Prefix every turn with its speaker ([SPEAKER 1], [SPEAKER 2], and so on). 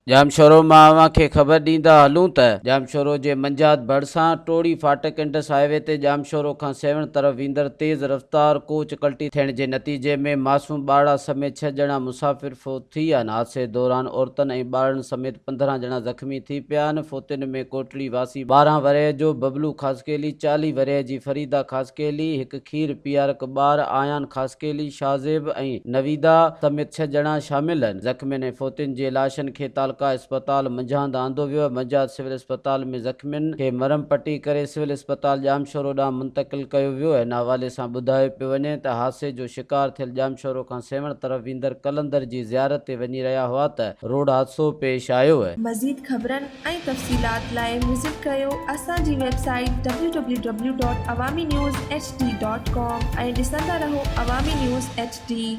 [SPEAKER 1] ڄامشورو مان اوهان کي خبر ڏيندا هلون ته ڄامشورو جي منجهاد ڀرسان ٽوڙي ڦاٽڪ انڊس هاء وي تي ڄامشورو کان سيوهڻ طرف ويندڙ تيز رفتار ڪوچ ڪلٽي ٿيڻ جي نتيجي ۾ معصوم ٻارڙا سميت ڇهه ڄڻا مسافر فوت ٿي ويا آهن. حادثي دوران عورتن ۽ ٻارڙن سميت 15 ڄڻا زخمي ٿي پيا آهن. فوتين ۾ ڪوٽڙي واسي 12 ورهيه جو ببلو خاصخيلي، 40 ورهيه جي فريده خاصخيلي، هڪ کير پيارڪ ٻار آيان خاصخيلي، شاهزيب ۽ نويدا سميت ڇهه ڄڻا شامل آهن. زخمين ۽ فوتين جي لاشن کي تعلقه اسپتال منجهاند آندو ويو. منجهاند سول اسپتال ۾ زخمين کي مرهم پٽي ڪري سول اسپتال ڄامشورو ڏانهن منتقل ڪيو ويو. ان حوالي سان ٻڌايو پيو وڃي ته حادثي جو شڪار ٿيل ڄامشورو کان سيوهڻ طرف ويندڙ قلندر جي زيارت تي وڃي رهيا هئا ته روڊ حادثو پيش آيو.
[SPEAKER 2] مزيد خبرن ۽ تفصيلات لاء وزٽ ڪريو اسان جي website W W W dot Awami news H D dot com ۽ ڏسندا رهو عوامي نيوز ايڇ ڊي.